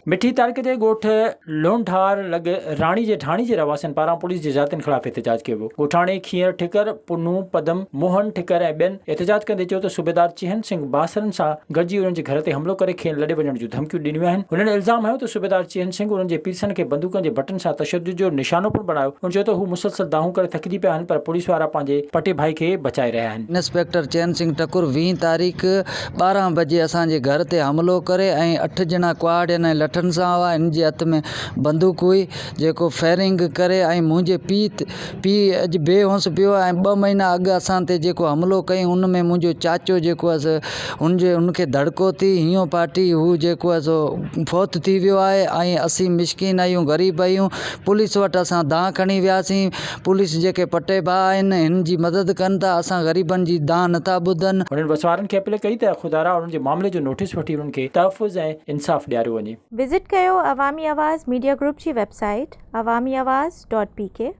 مٺي تعلقي جي ڳوٺ لونڍار لڳ راڻي جي ڍاڻي جي رهواسين پاران پوليس جي زيادتين خلاف احتجاج ڪيو ويو. ڳوٺاڻي کينئر ٺڪر، پنهون، پدم، موهن ٺڪر ۽ ٻين احتجاج ڪندي چيو ته صوبيدار چيهن سنگهه بااثرن سان گڏجي انهن جي گهر تي حملو ڪري کين لڏي وڃڻ جون ڌمڪيون ڏنيون آهن. هنن الزام هنيو ته صوبيدار چيهن سنگهه انهن جي پيرسن کي بندوقن جي بٽن سان تشدد جو نشانو پڻ بڻايو. هن چيو ته هو مسلسل دانهون ڪري ٿڪجي پيا آهن پر پوليس وارا پنهنجي پٽي ڀائي کي بچائي رهيا آهن. انسپيڪٽر چيهن سنگهه ٺڪر ويهين تاريخ 12 بجي اسان جي گهر تي حملو ڪري ۽ اٺ ڄڻا ڪهاڙين ۽ لٺن سان هئا هن جي هٿ ۾ بندوق هئي جيڪو فائرنگ ڪري ۽ منهنجي پيء پيء اڄ بي هوش پيو آهي ۽ ٻه مهينا اڳ اسان تي جيڪو حملو ڪيائين ان ۾ منهنجو چاچو جيڪو آهي سو هن جي هن کي ڌڙڪو ٿي هينئون ڦاٽي هو جيڪو آهي سو فوت ٿي ويو آهي ۽ اسين مسڪين آهيون غريب آهيون پوليس وٽ اسان دانهن کڻي وياسين پوليس جيڪي پٽي ڀاء آهن هن جي مدد ڪن ٿا اسان غريبن جي دانهن نٿا ٻڌن. هنن وسوارن کي اپيل ڪئي ته خدارا انهن جي معاملي جو نوٽيس وٺي انهن کي تحفظ ۽ انصاف ڏياريو وڃي. وزٽ ڪيو عوامي آواز ميڊيا گروپ جي website Awami Awaz dot P K.